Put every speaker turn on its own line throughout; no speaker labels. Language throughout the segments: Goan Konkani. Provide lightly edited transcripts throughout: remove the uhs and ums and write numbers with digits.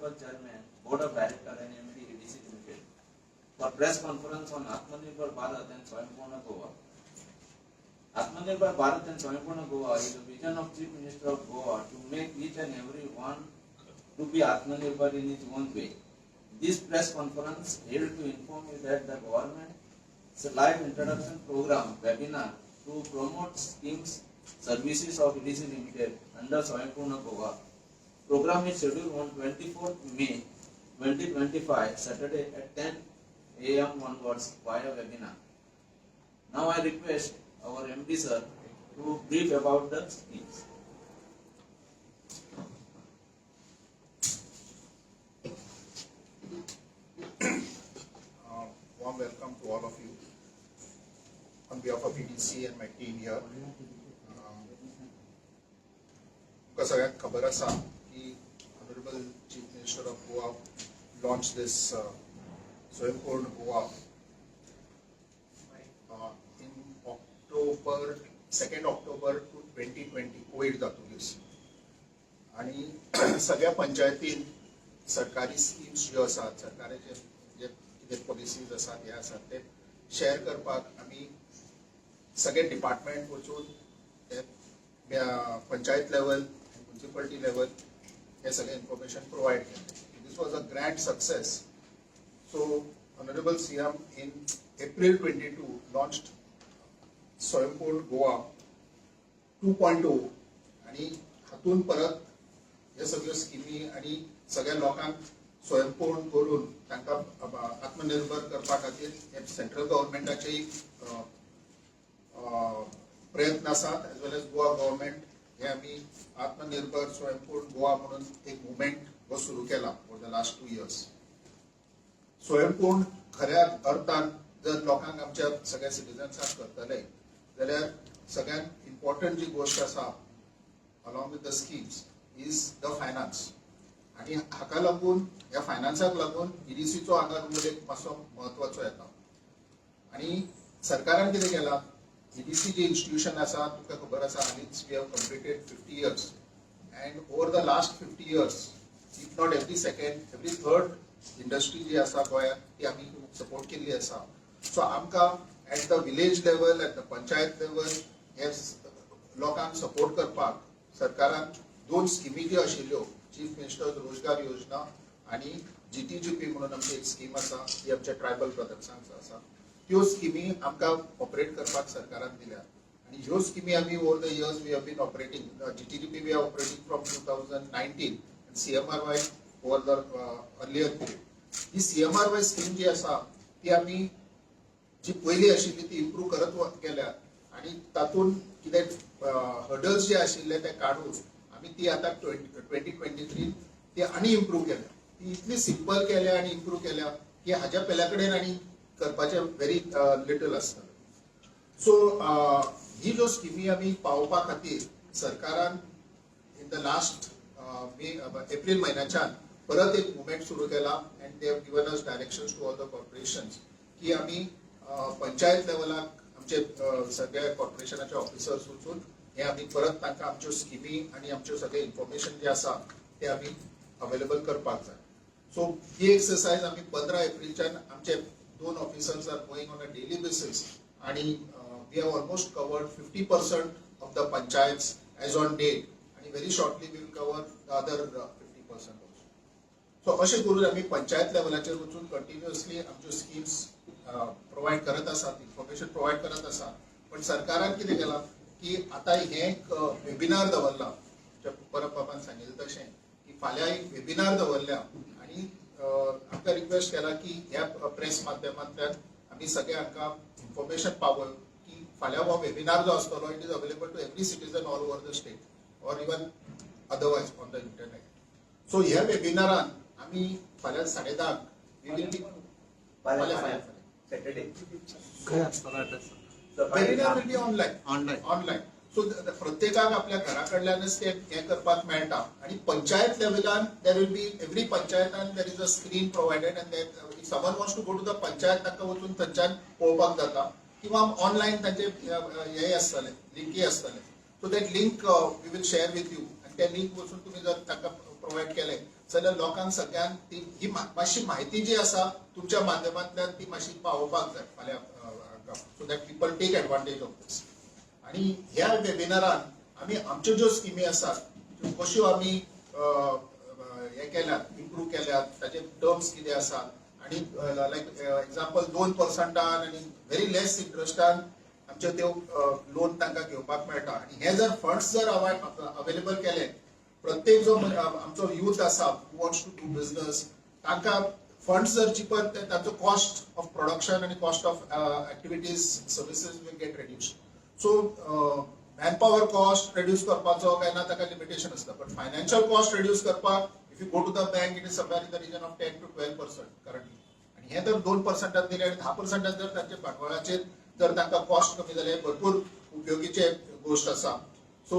Honorable Chairman, Board of Director and MD EDC Limited, for press conference on Atmanirbhar Bharat and Swayampurna Goa. Atmanirbhar Bharat and Swayampurna Goa is a vision of Chief Minister of Goa to make each and every one to be Atmanirbhar in his own way. This press conference held to inform you that the government's live introduction program webinar to promote schemes, services of EDC Limited under Swayampurna Goa. Program is scheduled on 24th May 2025, Saturday at 10 a.m. onwards via webinar. Now I request our MD sir to brief about the schemes.
Warm welcome to all of you on behalf of EDC and my team here. तुमकां सगळ्यांक खबर आसा की Honorable Chief Minister of Goa launch this Swayampurna Goa in October, 2nd October to 2020, Covid जातकीच. आणि सगळ्या पंचायतीन सरकारी स्किम्स ज्यो आसात, सरकाराचे जे कितें पॉलिसीज आसात, हे आसात, ते शेअर करपाक आमी सगळे डिपार्टमेंट वचून ते पंचायत लेवल, म्युन्सिपालिटी लेवल हे सगळें इन्फॉर्मेशन प्रोवायड केलें. This was a grand success. So Honorable CM in April 22 launched Swayampurna Goa 2.0. आणि हातून परत हे सगळ्यो स्किमी आणि सगळ्या लोकांक स्वयंपूर्ण करून तांकां आत्मनिर्भर करपा खातीर हे सेंट्रल गव्हर्मेंटाचेय प्रयत्न आसात, as well as Goa government. हे आमी आत्मनिर्भर स्वयंपूर्ण गोवा म्हणून एक मुवमेंट हो सुरू केला for the last 2 years. स्वयंपूर्ण खऱ्या अर्थान जर लोकांक, आमच्या सगळ्या सिटीजन्सांक करतले जाल्यार सगळ्यात इम्पॉर्टंट जी गोश्ट आसा along with the schemes is the finance. आणि हाका लागून, ह्या फायनान्साक लागून ईडीसीचो हांगा रोल एक मातसो म्हत्वाचो येता. आणि सरकारान कितें केलां, ईडीसी जे इन्स्टिट्यूशन आसा, तुमकां खबर आसा, हालींच we have completed 50 years, and over the last 50 years, if not every second, every third industry जी आसा गोंयांत, ती आमी सपोर्ट केल्ली आसा. सो आमकां at the village level, at the panchayat level हे लोकांक सपोर्ट करपाक सरकारान दोन स्किमी ज्यो आशिल्ल्यो, चीफ मिनिस्टर रोजगार योजना आणि जीटीजीपी म्हणून आमची एक स्कीम आसा, ती आमच्या ट्रायबल ब्रदर्सांक आसा, त्यो स्किमी आमकां ऑपरेट करपाक सरकारान दिल्या. आणि ह्यो स्किमी आमी over the years we have been operating. GTGP we are operating from 2019, CMRY over the earlier period. He CMRY scheme जी आसा, ती आमी जी पयली आशिल्ली ती इम्प्रूव करत गेल्या आणि तातूंत कितें हर्डल्स जे आशिल्ले ते काडून आमी ती आतां 2023 ती आनी इम्प्रूव केल्या. ती इतली सिंपल केल्या आनी इम्प्रूव केल्या की हाज्या पेल्या कडेन आनी करपाचें व्हेरी लिटल आसतलें. सो ही ज्यो स्किमी आमी पावोवपा खातीर सरकारान in the last May, April म्हयन्याच्यान परत एक मुवमेंट सुरू केला, and they have given us directions to all the corporations की आमी पंचायत लेवलाक आमचे सगळे कॉर्पोरेशनाचे ऑफिसर्स वचून हे आमी परत तांकां आमच्यो स्किमी आनी आमच्यो सगळे इन्फॉर्मेशन जे आसा ते आमी अवेलेबल करपाक जाय. सो ही एक्सरसाइज आमी 15 एप्रिलच्यान आमचे दोन officers are going on a daily basis आणि we have almost covered 50% of the panchayats as on date आणि very shortly we'll cover the other 50% also. So अशें करून आमी पंचायत लेवलाचेर वचून कंटिन्युअसली आमच्यो स्किम्स प्रोवायड करत आसात, इन्फॉर्मेशन प्रोवायड करत आसात. पण सरकारान कितें केलां की आतां हें एक वेबिनार दवरलां, परब बाबान सांगिल्लें तशें की फाल्यां एक वेबिनार दवरल्या आणि आमकां रिक्वेस्ट केला की ह्या प्रेस माध्यमांतल्यान आमी सगळे हांकां इन्फॉर्मेशन पावय की फाल्यां हो वेबिनार जो आसतलो, it is available to every citizen all over the state or even otherwise on the internet. So ह्या वेबिनारान आमी फाल्यां 10:30 we will be फाल्यां, फाल्यां, फाल्यां.
सॅटर्डे.
खंय आसतलो address?
Webinar will be online.
Online.
Online. So प्रत्येकाक आपल्या घरा कडल्यानच ते हें करपाक मेळटा. आणि panchayat लेवलान there will be every पंचायतान there is a screen provided, and if someone wants to go to the panchayat, तांकां वचून थंयच्यान पळोवपाक जाता किंवा ऑनलायन तांचे हे आसतले, लिंकी आसतले. So that link we will share with you आणि त्या लिंक वचून तुमी जर तांकां प्रोवायड केले जाल्यार लोकांक सगळ्यांक ती ही मातशी म्हायती जी आसा तुमच्या माध्यमांतल्यान ती मातशी पावोवपाक जाय फाल्यां, so that people take advantage of this. आणि ह्या वेबिनारान आमी आमच्यो ज्यो स्किमी आसात त्यो कश्यो आमी अ, अ, हे केल्यात, इम्प्रूव केल्यात, ताचे टर्म्स कितें आसात आणि लायक एक्झाम्पल 2 पर्संटान आनी व्हेरी लेस इंट्रस्टान आमच्यो त्यो लोन तांकां घेवपाक मेळटा. आनी हे जर फंड्स जर अवेलेबल केले, प्रत्येक जो आमचो युथ आसा वॉन्ट्स टू do business, तांकां फंड्स जर चिपर, तांचो कॉस्ट ऑफ प्रोडक्शन आनी cost of activities, services will get reduced. So manpower cost reduce करपाचो काय ना ताका लिमिटेशन आसता, बट फायनान्शियल कॉस्ट रिड्यूस करपाक if you go to the bank, it is somewhere in the region of 10 to 12% currently. आणि हे जर 2 पर्संटात दिले आणि 10 पर्संटात जर तांच्या भांडवळाचेर जर तांकां कॉस्ट कमी जाले, भरपूर उपयोगीचे गोश्ट आसा. So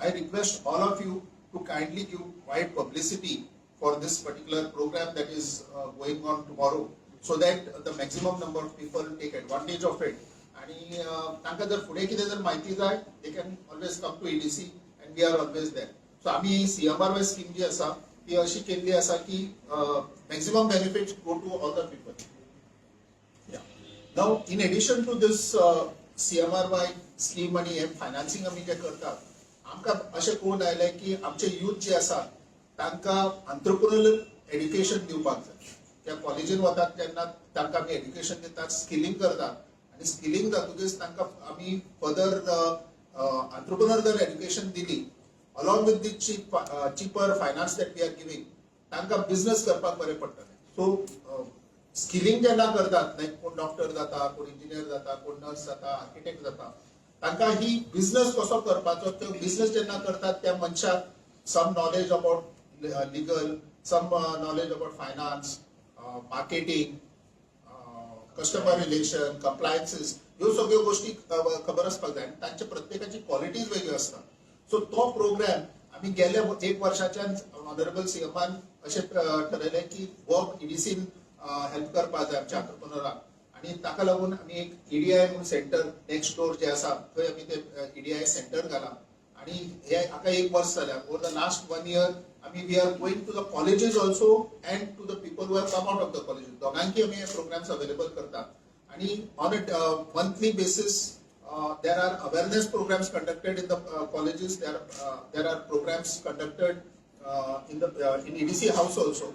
I request all of you to kindly give wide publicity for this particular program that is going on tomorrow, so that the maximum number of people take advantage of it. आणि तांकां जर फुडें कितें जर म्हायती जाय, they can always come to EDC and we are always there. So आमी सीएमआरवाय स्कीम जी आसा ती अशी केल्ली आसा की maximum benefits go to all the people. Now, in addition to this CMRY scheme आणि हे फायनान्सिंग आमी जे करतात, आमकां अशें कळून आयलें की आमचे यूथ जे आसात तांकां आंत्रप्रुनर एड्युकेशन दिवपाक जाय. त्या कॉलेजीन वतात तेन्ना तांकां आमी एड्युकेशन दितात, स्किलिंग करतात आनी स्किलिंग जातकीच तांकां आमी फर्दर आंत्रप्रुनर जर एड्युकेशन दिली along with the cheaper finance that we are giving, तांकां बिझनस करपाक बरें पडटलें. सो स्किलिंग जेन्ना करतात, लायक कोण डॉक्टर जाता, कोण इंजिनियर जाता, कोण नर्स जाता, आर्किटेक्ट जाता, तांकां ही बिझनस कसो करपाचो, तो बिझनस जेन्ना करतात त्या मनशाक some knowledge about legal, some knowledge about finance, marketing, customer relation, compliances, ह्यो सगळ्यो गोष्टी खबर आसपाक जाय आनी तांच्या प्रत्येकाची क्वॉलिटीज वेगळ्यो आसता. सो तो प्रोग्राम आमी गेल्या एक वर्साच्यान ऑनरेबल सीएमान अशें ठरयलें की हो ईडीसीन हेल्प करपाक जाय आमच्या आंत्रप्रनराक आनी ताका लागून आमी एक ईडीआय म्हणून सेंटर नेक्स्ट डोर जे आसा थंय आमी ते ईडीआय सेंटर घाला आणि हे हाका एक वर्स जाल्या. Over the last one year आमी we are going to the colleges also and to the people who have come out of the colleges. दोगांकी आमी हे प्रोग्राम्स अवेलेबल करतात आणि on a monthly basis there are awareness programs conducted in the colleges. There are programs conducted in EDC house also.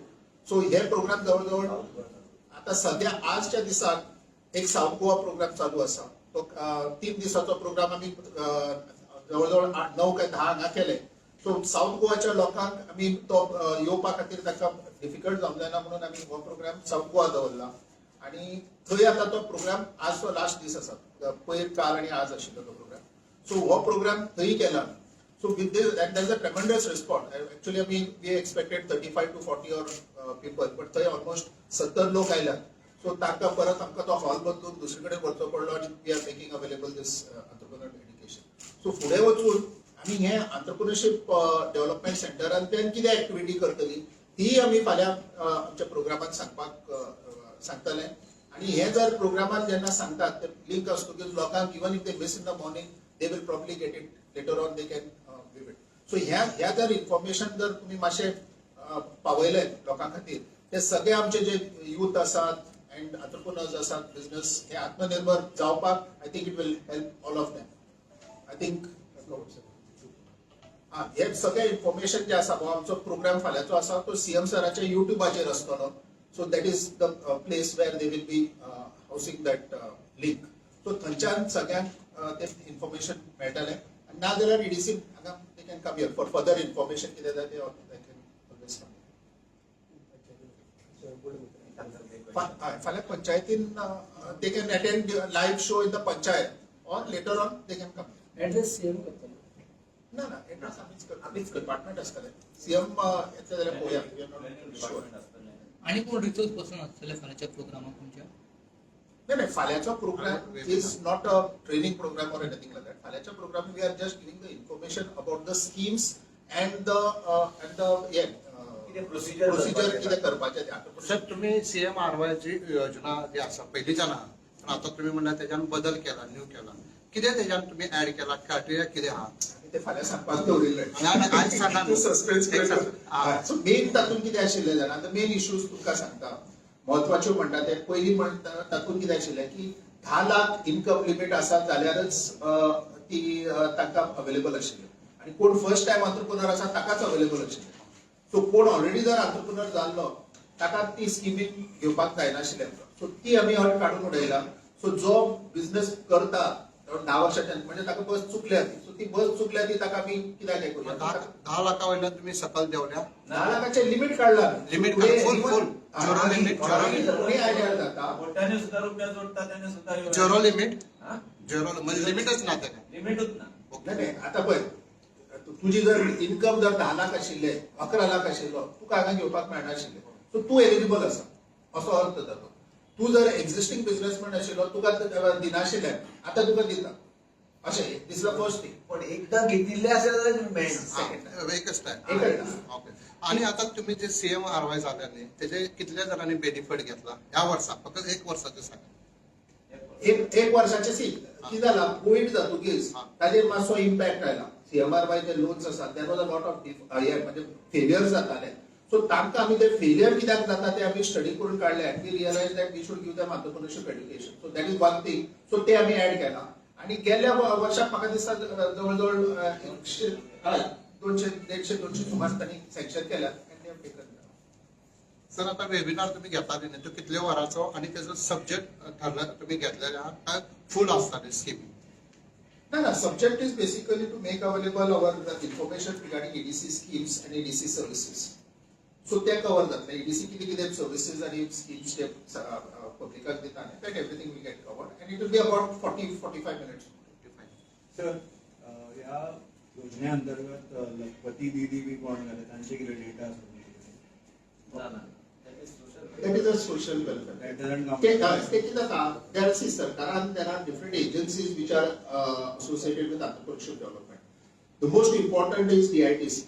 So hey programme जवळ जवळ आता सध्या आजच्या दिसाक एक साऊथ गोवा प्रोग्राम चालू आसा. तो 3 दिसाचो प्रोग्राम आमी जवळ जवळ 8, 9 काय 10 हांगा केले. सो साऊथ गोवाच्या लोकांक आमी तो येवपा खातीर तांकां डिफिकल्ट जावंक जायना म्हणून आमी हो प्रोग्राम साऊथ गोवा दवरला आणि थंय आता तो प्रोग्राम आज तो लास्ट दीस आसा. पयर, काल आणि आज आशिल्लो तो प्रोग्राम. सो हो प्रोग्राम थंय केला. So with this, and there is a tremendous response actually. I mean, we expected 35 to 40 or people, but थंय ऑलमोस्ट 70 लोक आयल्यात. सो तांकां परत आमकां तो हॉल बदलून दुसरे कडेन व्हरचो पडलो आनी we are making available this entrepreneur education. So फुडें वचून आमी हे आंत्रप्रिनरशीप डेव्हलपमेंट सेंटरांतल्यान कितें एक्टिविटी करतली ती आमी फाल्यां आमच्या प्रोग्रामात सांगपाक सांगतले. आणि हे जर प्रोग्रामात जेन्ना सांगतात ते लिंक आसतकीच लोकांक even if they miss in the morning, they will probably get it later on, they can view it. So ह्या जर इन्फॉर्मेशन जर तुम्ही मातशें पावयले लोकां खातीर, ते सगळे आमचे जे युथ आसात अँड आंत्रप्रुनर्स आसात, बिझनस हे आत्मनिर्भर जावपाक I think it will help all of them. I think हा हे सगळे इन्फॉर्मेशन जे आसा, हो आमचो प्रोग्राम फाल्यांचो आसा तो सीएम सराच्या युट्यूबाचेर आसतलो. So that is the place where they will be housing that link. So थंयच्यान सगळ्यांक ते इन्फॉर्मेशन मेळटलें आनी ना जाल्यार ईडीसी हांगा they can come here for further information. कितें जाय ते they can always come. हय, फाल्यां पंचायतीन they can attend live show in the panchayat or later on they can come.
Address CM करतलो?
ना ना, एड्रेस आमीच करता.
आमीच करता.
डिपार्टमेंट आसतलें. सीएम येतले जाल्यार पळोवया, we are not sure.
आणि कोण रिसोर्स पर्सन आसतले फाल्यांच्या प्रोग्रामाक तुमच्या?
नाही नाही, फाल्यांचो program is not a training program or anything like that. फाल्यांच्या program we are just giving the information about the schemes and the हे
कितें procedure
procedure
करपाचें.
कितें करपाचें तें.
सर, तुम्ही सीएम आर वायची योजना जी आसा पयलींच्यान आहा, पण आता तुम्ही म्हणला त्याच्यान बदल केला, न्यू केला, कितें त्याच्यान तुम्ही ऍड केला, क्रायटेरिया कितें आहा?
आमी ते फाल्यां सांगपाक दवरिल्ले.
ना, ना, आयज सांगा न्हू.
सस्पेन्स.
एक सांग. हा.
सो मेन तातूंत कितें आशिल्लें जाणा, आतां मेन इश्यूज तुमकां सांगता म्हत्वाच्यो म्हणटा ते. पयलीं म्हणटा तातूंत कितें आशिल्लें की 10 लाख इन्कम लिमीट आसा जाल्यारच ती तांकां अवेलेबल आशिल्ली आनी कोण फर्स्ट टायम आंत्रप्रुनर आसा ताकाच अवेलेबल आशिल्लें. सो कोण ऑलरेडी जर आंत्रप्रुनर जाल्लो ताका ती स्किमीन घेवपाक जायनाशिल्लें. सो ती आमी अट काडून उडयला. सो जो बिझनेस करता 10 वर्साच्या, म्हणजे ताका बस चुकल्या ती, सो ती बस चुकल्या ती ताका आमी कित्याक हें करूया?
धा 10 लाखा वयल्यान तुमी सकल देंवल्या.
10 लाखाचें लिमीट काडला.
Limit काडला. Full, full. Zero limit, zero limit.
कोणी आयल्यार जाता.
कोट्याने सुद्धा रुपया जोडटा त्याने सुद्धा
झिरो लिमीट.
हा?
झिरो म्हणजे लिमिटच ना ताका.
लिमिटच ना.
नाही नाही, आता पळय, तुजी जर इन्कम जर 10 लाख आशिल्ले, 11 लाख आशिल्लो, तुका हांगा घेवपाक मेळनाशिल्लें. सो तूं एलिजिबल आसा असो अर्थ जातो. तूं जर एक्झिस्टींग बिझनेसमॅन आशिल्लो, तुका दिनाशिल्ले, आतां तुका दिता अशें. This the first thing.
पण एकदा घेतिल्ले असेल तर मेळना.
हा, एकच टायम.
एकच.
ओके, आणि आता तुम्ही जे सीएम आरवाय झाले न्ही, त्याचे कितल्या जणांनी बेनिफिट घेतला ह्या वर्सा? फक्त एक वर्साचे सांगा.
एक एक वर्साचे. सी, कितें जाला, कोवीड जातकीच ताजेर मातसो इम्पॅक्ट आयला. सीएमआरवाय जे लोन्स आसात, there was a lot of हे म्हणजे फेलियर जाताले. सो तांकां आमी ते फेलियर कित्याक जाता ते आमी स्टडी करून काडले आनी we realize that we should give them entrepreneurship education. So that is one thing. So ते आमी ऍड केला आणि गेल्या वर्षाक म्हाका दिसता जवळ जवळ 100, हय, 200, 150, 200 सुमार तांणी सँक्शन केल्या आनी they have taken.
Sir, आता वेबिनार तुम्ही घेताले न्ही, तो कितल्या वरांचो आणि त्याचो सब्जेक्ट ठरला तुम्ही घेतलेले आहा काय फूल आसताले scheme?
No, no, subject is basically to make available our information regarding EDC schemes and EDC services. So ते कवर जातले. EDC कितें कितें सर्विसेस आनी स्किम्स ते पब्लिकाक दिता न्ही, that everything will get covered and it will be about 40-45 minutes.
Sir, ह्या योजने अंतर्गत लखपती दिदी बी कोण जाले, तांचे कितें डेटा आसा?
ना ना, that is social.
That is a social welfare.
That doesn't come.
ते ते कितें जाता, there see, सरकारान there are different agencies which are associated with entrepreneurship development. The most important is DITC.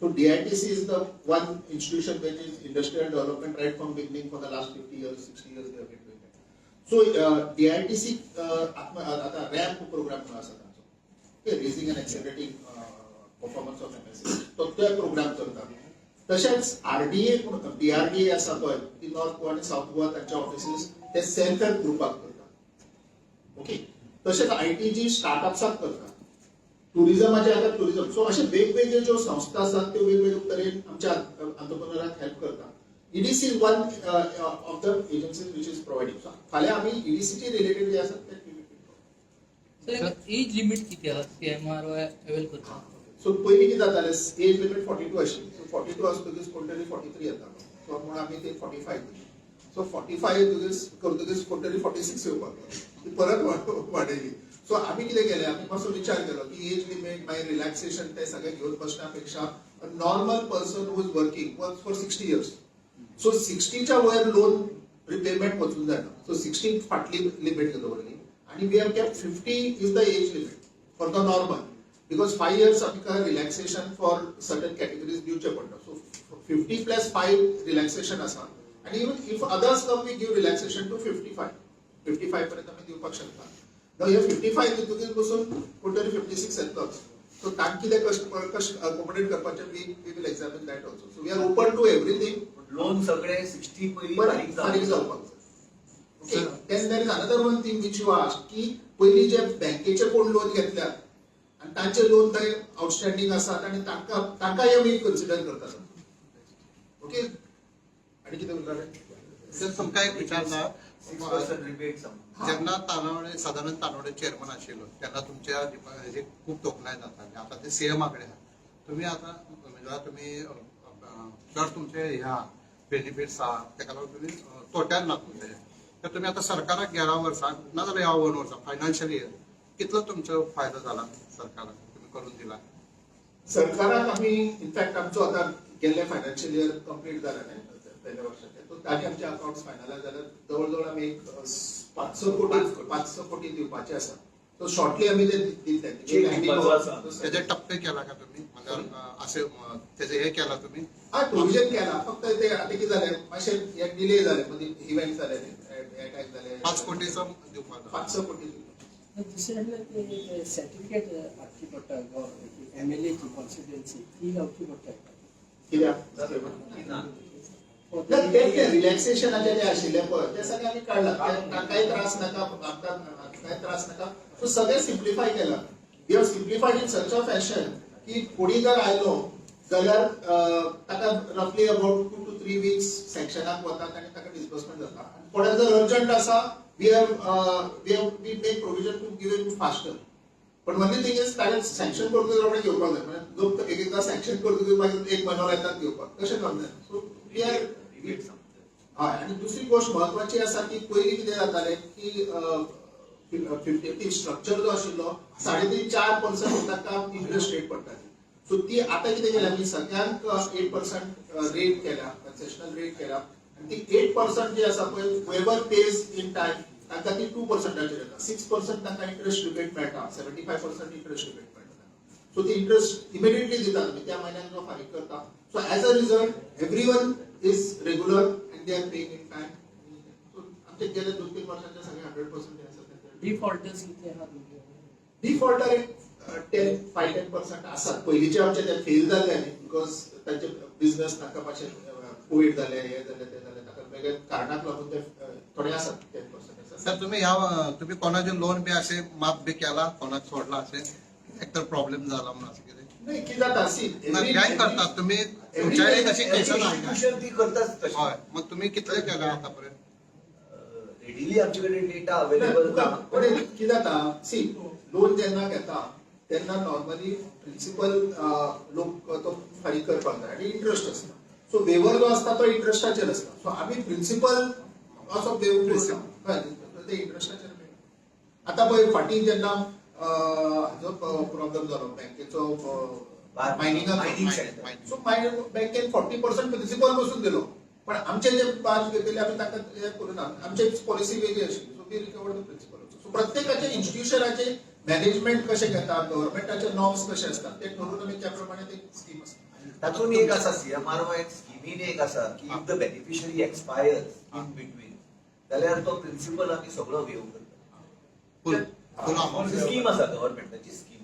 So DITC is the one institution which is industrial development right from beginning. For the last 50 years, 60 years they have been doing it. So DITC आता रॅम्प प्रोग्राम म्हणून आसा तांचो, raising and accelerating performance of MSME, तो ते प्रोग्राम करता. तशेंच आरडीए, डीआरडीए आसा पळय, ती नॉर्थ गोवा आनी सावथ गोवा तांचे ऑफिसीस ते सेल्फ हेल्प ग्रुपाक करता. ओके, तशेंच आयटीजी स्टार्टअप्साक करता. टुरिझमाचे आता टुरिझम. सो असे वेगवेगळे ज्यो संस्था आसात त्यो वेगवेगळे तरेन आमच्या आंत्रप्रनराक हेल्प करता. EDC is one of the agencies which is providing. So फाल्यां आमी ईडीसीचे रिलेटेड जे आसात ते we will
sir, age limit किती आहा सीएमआरवाय अवेल करपाक?
सो पयलीं कितें जातालें, एज लिमीट 42 आशिल्ली. सो 42 आसतकीच कोण तरी 43 येतालो. सो म्हणून आमी ते 45 दिली. सो 45 येतकीच करतकीच कोण तरी 46 येवपाक लागलो, ती परत वाडयली. सो आमी कितें केलें, आमी मातसो विचार केलो की एज लिमीट मागीर रिलॅक्सेशन ते सगळें घेवन बसण्या पेक्षा normal person who is working work for 60 years, so 60च्या वयर लोन रिपेमेंट वचूंक जायना. सो 60 फाटली लिमीट दवरली आनी we have kept 50 is the age limit for the normal, because 5 years आमकां रिलॅक्सेशन फॉर सर्टन कॅटेगरीज दिवचे पडटा. सो 50 प्लस 5 रिलॅक्सेशन आसा आनी even if others come, we give relaxation to 55. 55 पर्यंत आमी दिवपाक शकता. हे 55 दितकीच बसून कोण तरी 56 येतलोच. सो तांकां कितें कश्ट कश्ट अकोमोडेट करपाचें, we will examine that also. So we are open to everything.
Loan सगळे 60 पयलीं
बरें
फारीक
फारीक
जावपाक.
जावपाक जाय. Okay, then there is another one thing which you ask की पयलीं जे बँकेचे कोण लोन घेतल्यात आनी तांचे लोन थंय आउटस्टँडींग आसात आनी तांकां तांकांय आमी कन्सिडर करतात. ओके, आनी कितें उरलें?
सर, तुमकां एक विचारता.
6% रिबेट.
जेन्ना तानावडे, सदानंद तानावडे चेअरमन आशिल्लो तेन्ना तुमच्या हेजी खूब तोखणाय जाताली. आतां ते सीएमा कडेन आहा. तुमी आतां म्हणजे तुमी चड तुमचे ह्या बेनिफिट्स आहा, तेका लागून तुमी तोट्यान ना तुमचे. तर तुमी आतां सरकाराक गेल्या वर्सा नाजाल्यार ह्या वन वर्सा फायनान्शियल इयर कितलो तुमचो फायदो जाला सरकाराक तुमी करून दिला?
सरकाराक आमी इनफॅक्ट आमचो आतां गेल्ले फायनान्शियल इयर कंप्लीट जालें न्ही पहिल्या वर्षाचे, तो ताणी आमचे अकाउंट्स फायनलायज जाल्यार जवळ जवळ आमी एक 5-6 कोटी, 5-6 कोटी दिवपाचे आसा. सो शॉर्टली आमी ते दितले.
चेक दिवपाचो आसा.
त्याचे टप्पे केला का तुम्ही? म्हणजे असे त्याचे हे केला तुम्ही?
हा, प्रोविजन केला. फक्त ते आतां कितें जालें, मातशें हे डिले जालें, मदीं इव्हेंट जाले, अटॅक जाले.
5 कोटीचो दिवपाचो.
5-6 कोटी दिवपाचे.
दुसरें म्हणल्यार ते सर्टिफिकेट हाडची पडटा एमएलएची कॉन्स्टिट्युएन्सी ती लावची पडटा.
कित्याक?
ना.
ना, ते ते रिलॅक्सेशनाचे जे आशिल्ले पळय, ते सगळे आमी काडला. तांकांय त्रास नाका, आमकां कांय त्रास नाका. सो सगळें सिम्प्लिफाय केलां. We have simplified in such a fashion की कोणी जर आयलो जाल्यार ताका roughly about 2 to 3 weeks सँक्शनाक वतात आनी ताका डिसबर्समेंट जाता. आनी कोणाक जर अर्जंट आसा, we make provision to give it faster. पण ओनली थिंग is, ताणें सँक्शन करतकच रोखडें घेवपाक जाय. म्हणजे लोक एक एकदां सँक्शन करतकच मागीर एक म्हयनो येतात घेवपाक, तशें जावंक जाय. सो we are
rebate सांगता.
हय, आनी दुसरी गोश्ट म्हत्वाची आसा की पयलीं कितें जातालें की फिफ्टी स्ट्रक्चर जो आशिल्लो, 3.5-4% ताका इंट्रस्ट रेट पडटाली. सो ती आतां कितें केल्या आमी, सगळ्यांक 8% रेट केल्या, कन्सेशनल रेट केल्या. आनी ती 8% जी आसा पळय, whoever pays in time, तांकां ती 2%चेर येता. 6% तांकां इंट्रस्ट रिबेट मेळटा, 75% इंट्रस्ट रिबेट मेळटा. सो ती इंट्रस्ट इमिडिएटली दिता तुमी त्या म्हयन्याक जो फारीक करता. So as a result, everyone is regular and they are paying in time. So आमचे गेले 2-3 वर्षांचे सगळे 100% हे आसा ते.
डिफॉल्टर्स कितले आहा तुमचे?
डिफॉल्टर एक 10, 5-10% आसात. पयलींचे आमचे ते फेल जाल्ले न्ही, because तांचे बिझनस तांकां मातशें कोवीड जालें, हे जालें, ते जालें, ताका वेगळ्या कारणाक लागून ते थोडे आसात, 10% आसात.
सर, तुम्ही ह्या तुम्ही कोणाचे लोन बी असे माफ बी केला, कोणाक सोडला, असे एक तर प्रॉब्लेम झाला म्हणून असं कितें?
नाही, कितें जाता, सी
बँक करतात तुम्ही, तुमच्याकडे तशी केस नाही.
इन्स्टिट्यूशन ती करताच तशी.
हय, मग तुम्ही कितले केला आतापर्यंत?
रेडिली आमचे कडेन डेटा अवेलेबल ना.
पण कितें जाता, सी, लोन जेन्ना घेता तेन्ना नॉर्मली प्रिन्सिपल लोक तो फारीक करपाक जाय आनी इंट्रस्ट आसता. सो वेवर जो आसता तो इंट्रस्टाचेर आसता. सो आमी प्रिन्सिपल असो वेव हय, ते इंट्रस्टाचेर मेळटा. आतां पळय, फाटीं जेन्ना हाजो प्रॉब्लम जालो बँकेचो, मायनिंगाचो,
Mining sector.
सो मागीर बँकेन 40% प्रिन्सिपल बसून दिलो, पण आमचे जे बार्ज घेतलेले, आमी तांकां हे करूं ना. आमची पॉलिसी वेगळी आशिल्ली. So we recovered the principal. So प्रत्येकाचे इन्स्टिट्युशनाचे मॅनेजमेंट कशें घेता, गव्हर्मेंटाचे नॉर्म्स कशे आसतात, ते ठरवून आमी त्या प्रमाणे ते स्कीम आसता.
तातूंत एक आसा, सीएमआरवाय स्किमीन एक आसा की if the beneficiary expires in between जाल्यार तो प्रिन्सिपल आमी सगळो वेव करता.
फुल फुल अमाऊंट.
स्कीम आसा, गव्हर्मेंटाची स्कीम.